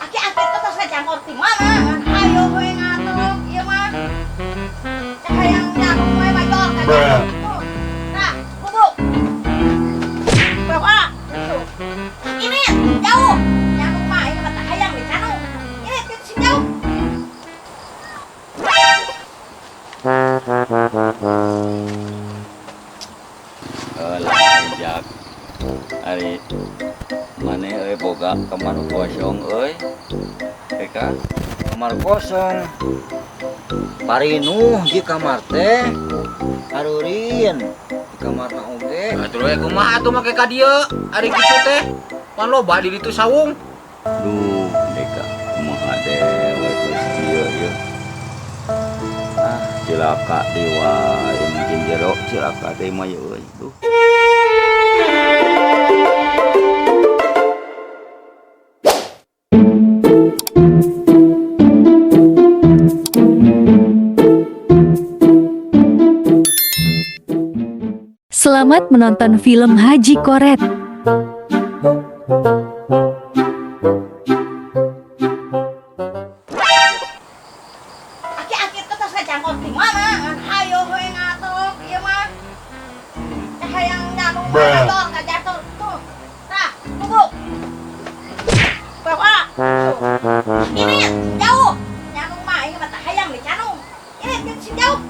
Aki-aki teh tos ngajangkor ti mana? Hayo we ngatok ieu mah. Hayang nyarung we bajol ka jatuh. Nah, bubuk. Bawa. Ini jauh. Nyarung mah ini mah hayang dicanu. Ini kitu sing jauh. Lain jak. Ari maneh euy boga kamar kosong euy. Eka Kamar kosong. Parinuh di kamar teh. Harurin di kamarna oge. Atuh we kumaha atuh make ka dieu? Ari kitu teh. Pan loba di ditu sawung. Duh, deka kumaha dewe geus kieu ieu. Ah, cilaka dewa, mungkin jero cilaka teh mah ieu euy. Duh. Selamat menonton film Haji Koret. Aki-aki teh tos ngajangkor ti mana? Hayo we ngatok ieu mah. Hayang nyarung we bajol ka jatuh. Tuh. Tah, bubuk. Bawa. Ini jauh. Nyarung mah ini mah hayang dicanu. Ini kitu sing jauh.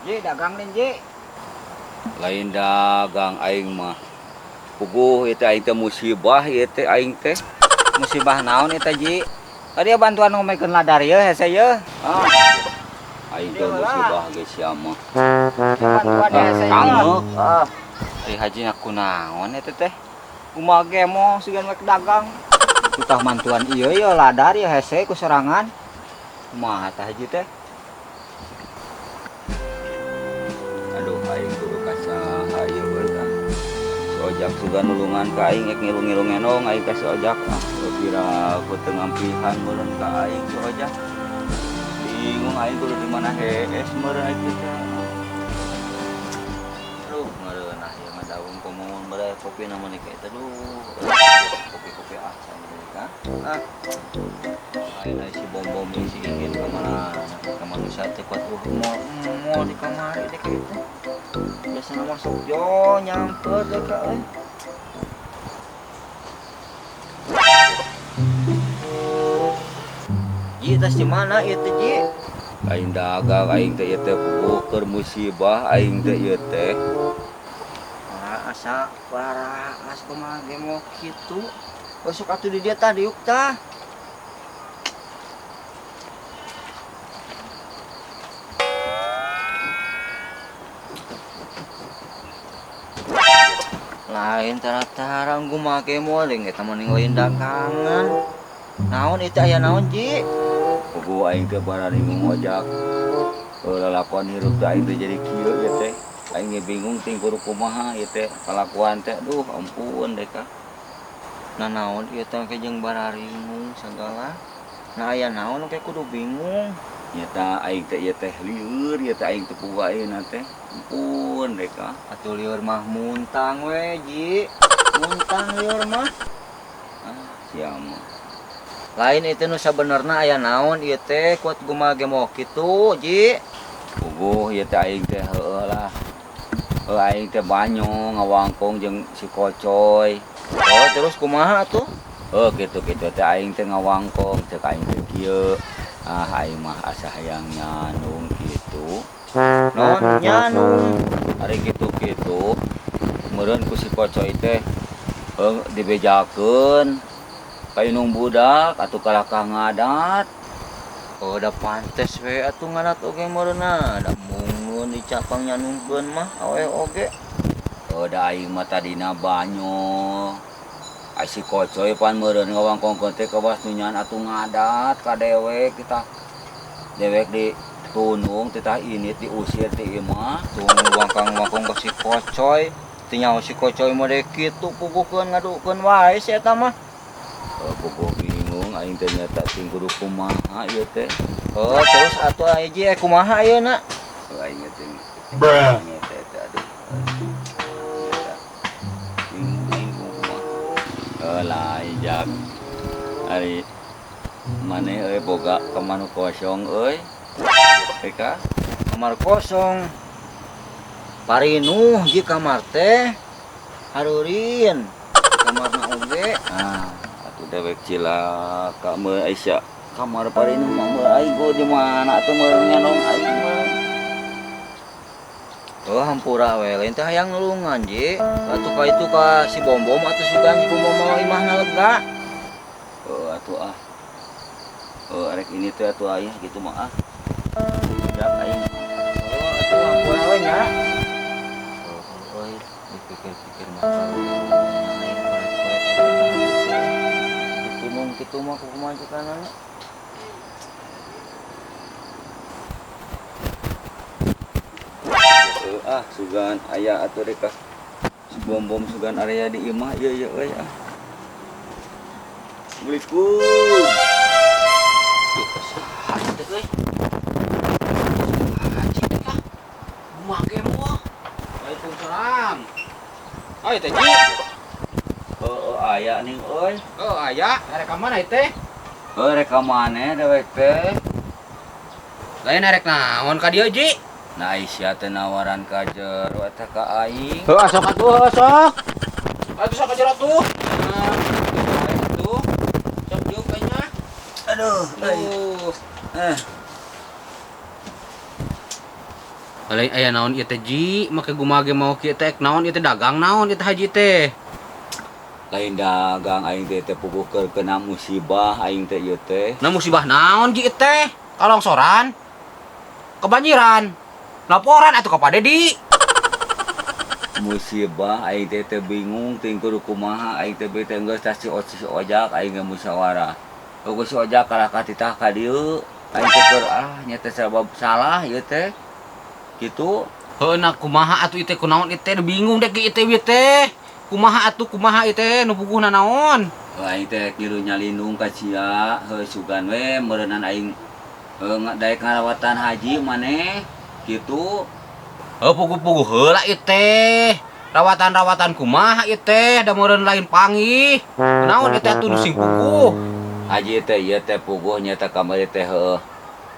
Ji, dagang nih, Ji. Lain dagang aing mah. Puguh ieu teh aing teh musibah ieu teh aing teh. Musibah naon eta, Ji? Tadi bantuan ngomekeun ladar ieu hese ieu. Ah. Aing teh musibah geus sia mah. Bantuan hese ieu. Kangeuk. Ah. Ari haji aku naon eta teh? Kumaha ge moh sugan rek dagang. Tutah mantuan ieu ieu ladar ieu hese ku sorangan. Kumaha tah haji teh? Aduh, aing kudu ka saha ieu euy tah. Si Ojak sugan nulungan ka aing ek ngilu-ngilu ngenong aing ka si Ojak. Ah, kira ku teu ngampihan meureun ka aing si Ojak. Bingung aing kudu di mana hees meureun aing teh. Aduh, meureun ah ieu mah daun komo mere kopi na meuni ka eta duh. Kopi-kopi ah sampe ka. Ah. Lain ai si bom-bom si Iin ka mana? Ka manusia teh kuat moal di kamari teh ka itu. Biasana masuk jo nyamper teh ka euy. Ji, tas di mana ieu teh, Ji? Lain dagang aing teh ieu teh puguh keur musibah aing teh ieu teh. Ah, asa baraas kumaha ge moh kitu. Besok atuh di dieu tah diuk tah. Lain tara-tarang kumaha ge moal deung eta mah lain dagangan. Naon itu aya naon, Ji? Puguh aing teh bararingung Ojak. Lalakuan hirup teh aing teh jadi kieu ieu teh. Aing ge bingung ting kudu kumaha ieu teh kalakuan teh. Duh, ampun deh ka. Nah naon ieu teh ke jeung bararingung sagala. Nah aya naon ke kudu bingung. Nyata aing teh ieu teh lieur ieu teh aing teh puguh ayeuna teh. Ampun deh ka. Atuh lieur mah muntang we, Ji. Muntang lieur mah. Ah, sia mah. Lain itu nu sabenerna aya naon ieu teh kuat kumaha ge moh kitu, Ji. Puguh ieu teh aing teh heueuh lah. Heueuh aing teh banyong ngawangkong jeung si Kocoy. Oh, terus kumaha atuh? Heuh kitu-kitu teh aing teh ngawangkong cek aing teh kieu. Ah, aing mah asa hayang nyanung kitu. Non nyanung. Ari kitu-kitu meureun ku si Kocoy teh heuh dibejakeun ka indung budak atuh kalakah ngadat. Oh, da pantes we atuh ngadat oge meureunna. Da mungkeun dicapang nyanungkeun mah awe oge. Oh, da aing mah tadina banyo. Ai si Kocoy pan meureun ngawangkongkeun teh kawas nu nyaan atuh ngadat ka dewek titah. Dewek di tunung titah init diusir ti imah. Tuh wangkang-wangkong ka si Kocoy. Teu nyaho si Kocoy mah dek kitu puguhkeun ngadukeun wae si eta mah. Oh, puguh bingung aing teh nyata sing kudu kumaha ieu teh. Oh, terus atuh hiji kumaha ayeuna? Oh, aing teh. Bruh. Teh teh aduh. Bingung aing kumaha. Oh, lain jak. Ari maneh euy boga kamar nu kosong euy. Eka, kamar kosong. Parinuh ji kamar teh. Harurin kamarna oge. Ah, atuh dewek cilaka meureun Aisyah. Kamar parinuh mah meureun aing di mana atuh meureun nyanong aing mah. Oh, hampura we lain teh hayang nulungan ji. Atuh ka itu ka si Bombom atuh si Gan si Bombom mah imahna lega. Oh, atuh ah. Oh, arek ini teh atuh aya gitu mah ah. Jak aing. Oh, atuh hampura we nya. Oh, euy, dipikir-pikir mah aing koret-koret ditunung kitu mah kumaha cekanana. Ah, sugan aya atuh rek si Bombom sugan area di imah ieu ieu euy ah. Assalamualaikum. Saha teh euy? Haji teh kah? Kumaha ge moal? Waalaikumsalam. Oi teh Ji. Heueuh aya ning euy. Oh, aya, arek ka mana teh? Heuh rek ka maneh dewek teh? Lain arek naon ka dieu Ji? Nah Aisyah teh nawaran ka jero eta ka aing. Heuh sok atuh sok. Atuh sok ka jero atuh. Nah, atuh. Sok dieu kayaknya. Aduh, aduh. Eh. Lain aya naon ieu teh Ji, make gumage mau kieu teh naon ieu teh dagang naon ieu teh haji teh. Lain dagang aing teh teh puguh keur kena musibah aing teh ieu teh. Nah musibah naon Ji teh? Kalongsoran? Kebanjiran? Laporan atuh ka Pak Dedi. Musibah aing teh teh bingung ting kudu kumaha aing teh teh geus tah si ojak aing ge musyawarah. Eueuh si ojak kalah ka titah ka dieu. Aing teh keur ah nya teh sabab salah ieu teh. Kitu. Heuh na kumaha atuh ieu teh kunaon ieu teh bingung deh ge ieu teh teh. Kumaha atuh kumaha ieu teh nu puguhna naon? Heuh aing teh ngilu nyalindung ka sia, heuh sugan we meureunnan aing heuh daek ngarawatan haji maneh kitu. Heuh puguh-puguh heula ieu teh. Rawatan-rawatan kumaha ieu teh da meureun lain panggih. Kunaon ieu teh atuh nu sing puguh? Haji teh ieu teh puguh nya teh kamari teh heuh.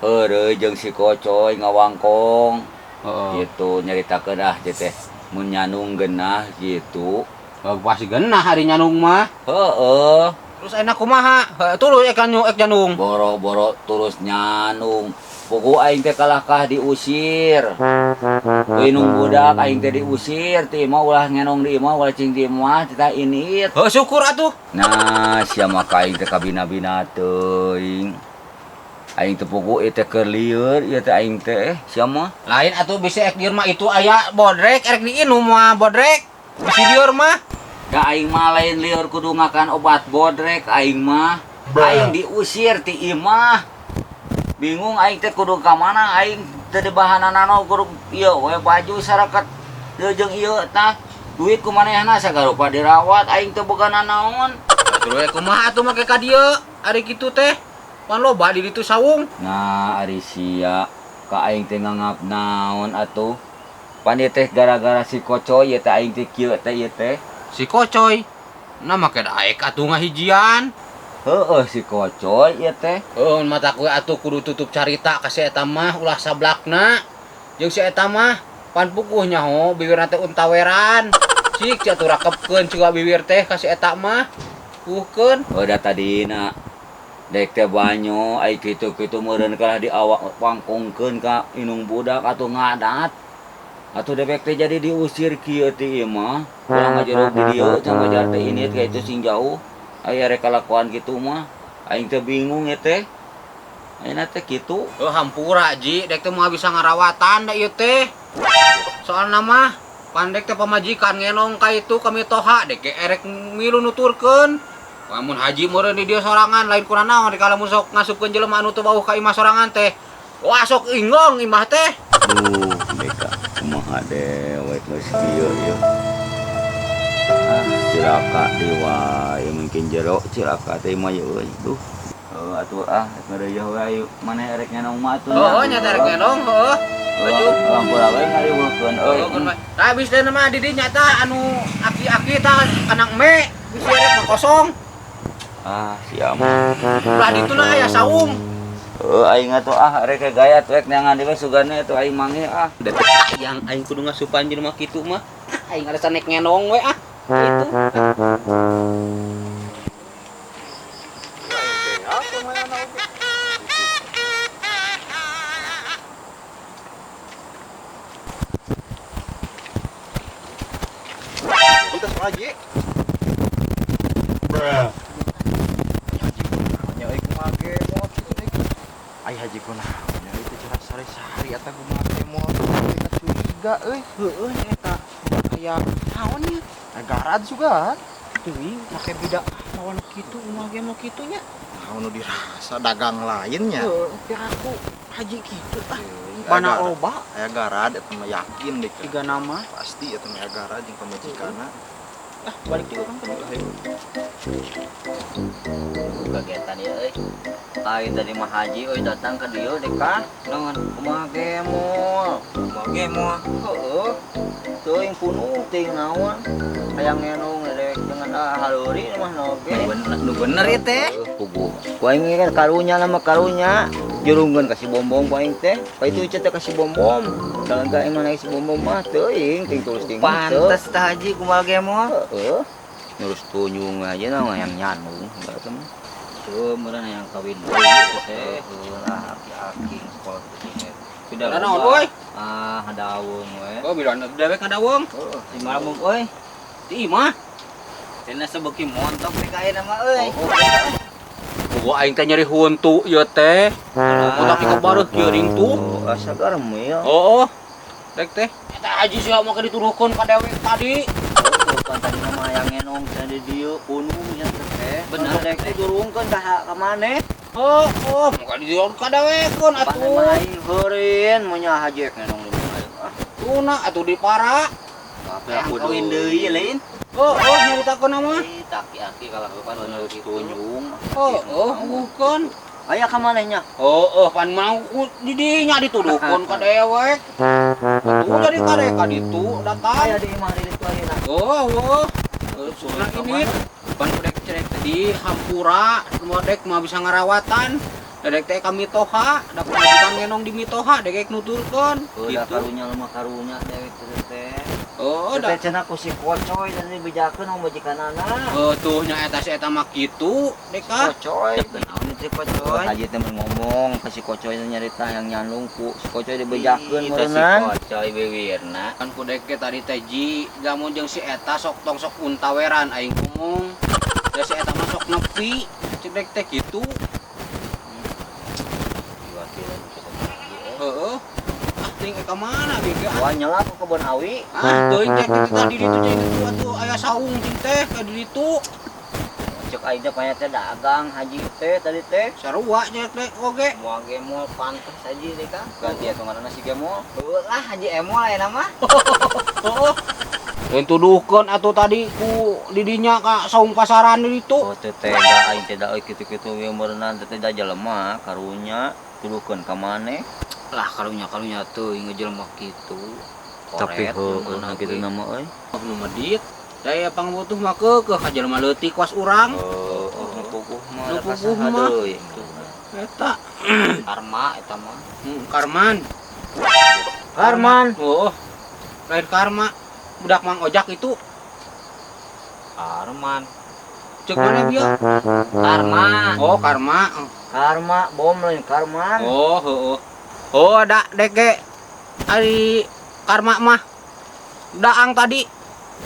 Heureuy jeung si Kocoy ngawangkong. Heeh. Gitu nyaritakeun ah teh mun nyanung genah gitu. Heuh pasti genah hari nyanung mah. Heeh. Terus enak kumaha? Heuh tuluy ek nyanung. Boro-boro terus nyanung. Puguh aing teh kalahkah diusir. Inung budak aing teh diusir ti imah ulah ngenong di imah ulah cing di imah titah init. Heuh syukur atuh. Nah, sia mah ka aing teh kabina-bina teuing. Aing teh puguh ieu teh keur lieur ieu teh aing teh sia mah. Lain atuh bisi ek dieur mah itu aya bodrek erek diinum mah bodrek. Bisi dieur mah. Da aing mah lain lieur kudu ngakan obat bodrek aing mah. Aing diusir ti imah. Bingung aing teh kudu ka mana aing teu dibahanana kudu ieu we baju sarakat deui jeung ieu tah. Duit ku manehna sagarupa dirawat aing teu boga nanaon. Terus kumaha atuh make ka dieu? Ari kitu teh. Pan loba di ditu saung. Nah, ari sia ka aing teh ngangap naon atuh. Pan ieu teh gara-gara si Kocoy ieu teh aing teh kieu teh ieu teh. Si Kocoy. Nah make daek atuh ngahijian. Heueuh si Kocoy ieu teh. Heueuh mata ku atuh kudu tutup carita ka si eta mah ulah sablakna. Jeung si eta mah pan puguh nyaho bibirna teh untaweran. Cik atuh rakepkeun ciga bibir teh ka si eta mah. Puguhkeun. Heuh da tadina dek teh banyo ai kitu-kitu meureun kalah di awak wangkongkeun ka inung budak atuh ngadat. Atuh dewek teh jadi diusir kieu ti ieu mah. Ulah ngajerog di dieu teh ngajar teh init ka itu sing jauh. Aya rek kalakuan kitu mah. Aing teh bingung ya teh. Ayeuna teh kitu. Oh hampura Ji, dek teh moal bisa ngarawatan da ieu teh. Soalna mah pandek teh pamajikan ngenong ka itu kami toha dek ge erek milu nuturkeun. Lamun haji meureun di dieu sorangan lain kuna naon rek lamun sok ngasupkeun jelema anu teu bauh ka imah sorangan teh. Wah sok inggong imah teh. Duh, deka kumaha dewek geus kieu ieu. Ah, cilaka dewa, ieu mungkin jero cilaka teh mah ieu euy. Duh. Heuh atuh ah, rek ngareuyeung we ayo maneh erek ngenong mah atuh. Heuh nya teh erek ngenong heuh. Baju hampura we ngariweuhkeun euy. Tah abis teh mah di dinya tah anu aki-aki tah kanang me bisi erek mah kosong. Ah, siap. Ulah dituna aya saung. Heuh aing atuh ah rek gaya rek neangan deui sugane atuh aing manggih ah. Yang aing kudu ngasupan jelema kitu mah. Aing alasan nek ngenong we ah. Kitu. Kita lagi. Nya euy kumaha ge moal kitu deui. Ai haji kunaon nya euy teh curhat sare-sari eta kumaha ge moal teh ka curiga euy. Heueuh nya eta aya naon nya? Garad sugan. Teuing make bida lawan kitu kumaha ge moal kitu nya. Naon nu dirasa dagang lainnya. Heueuh piraku haji kitu ah. Mana loba? Aya garad eta mah yakin deh. Tiga nama. Pasti eta mah aya garad jeung pamajikanna. Ah, balik juga kan ke Kagetan ieu euy. Aing tadi mah haji euy datang ka dieu deka. Naon kumaha ge moal? Kumaha ge moal? Heueuh. Teuing punuh teuing naon. Hayang ngenong dewek dengan ah hareuri mah oge. Nu bener ieu teh. Puguh. Ku aing kan karunya lama karunya. Jurungkeun ka si Bombom ku aing teh. Pa itu teh ka si Bombom. Dalam ka aing mah si Bombom mah teuing ting tulus ting. Pantes tah haji kumaha ge moal? Heueuh. Nurus tunyung aja nah yang nyanung berarti mah. Tuh meureun hayang kawin deui teh. Heueuh lah aki-aki sekolah teh. Pindah naon euy? Ah, hadaweung we. Oh, bilang dewek hadaweung. Heueuh, di mana euy? Di imah. Cenah sebeuki montok teh ka ayeuna mah euy. Gua aing teh nyeri huntu ieu teh. Otak ka bareuh kieuring tuh. Asa garem ya. Oh. Dek teh. Eta haji sia mah dituduhkeun ka dewek tadi. Kan tadi mah hayang ngenong cenah di dieu punung nya teh. Bener dek teh jurungkeun ka maneh. Oh, oh, muka dijurungkeun ka dewekeun atuh. Paneh mah aing heureun mun nya haji ngenong di mana ah. Tuna atuh di para. Hayang kawin deui lain. Oh, oh, nyaritakeun mah. Taki-aki kalakuan bener tunyung. Oh, oh, bukan. Aya ka maneh nya? Oh, oh, pan mau di dinya dituduhkeun ka dewek. Atuh jadi karek ka ditu datang. Aya di imah di ditu ayeuna. Oh, oh. Nah ini pan dek cerek tadi hampura, mau dek mah bisa ngarawatan. Dek teh ka mitoha, da pamajikan ngenong di mitoha, dek nuturkeun. Gitu. Karunya lemah karunya dewek teh. Oh, da teh cenah ku si Kocoy tadi bejakeun sama majikanana. Oh, tuh nya eta si eta mah kitu, dek ah. Kocoy, naon teh Kocoy? Haji teh ngomong ka si Kocoy nyarita yang nyandung ku si Kocoy dibejakeun meureunnan. Si Kocoy beuwirna. Kan ku dek tadi teh ji, lamun jeung si eta sok tong sok untaweran aing ngomong. Da si eta mah sok nepi, cek dek teh kitu. Heeh. Ting ka mana bi ge? Wah nyela ke kebon awi. Ah, teuing cek tadi ditu cek ditu atuh aya saung cing teh ka ditu. Cek aing teh panya teh dagang haji teh tadi teh. Sarua cek teh oge. Moal ge moal pantes haji teh ka. Ganti atuh ngaranna si Gemol. Heueuh lah haji Emol aya mah. Heeh. Lain tuduhkeun atuh tadi ku didinya ka saung pasaran di ditu. Oh teh teh aing teh da euy kitu-kitu we meureunnan teh da jelema karunya tuduhkeun ka maneh. Lah karunya teuing jelema kitu. Tapi heueuh kitu nama euy. Nu medit. Daya pangbutuh mah keukeuh ka jelema leutik was urang. Heueuh nu puguh mah Nu puguh mah. Eta karma eta mah. Karman. Karman. Oh. Lain karma. Budak Mang Ojak itu. Karman. Cek mana dia? Karma. Oh, karma. Karma bom lain karman. Oh, heueuh. Oh, da dek ge ari karma mah daang tadi.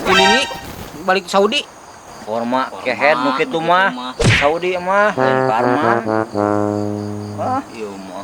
Ini nih balik Saudi. Korma kehed nu kitu mah. Saudi mah, lain ka Arman. Ah, Ieu mah.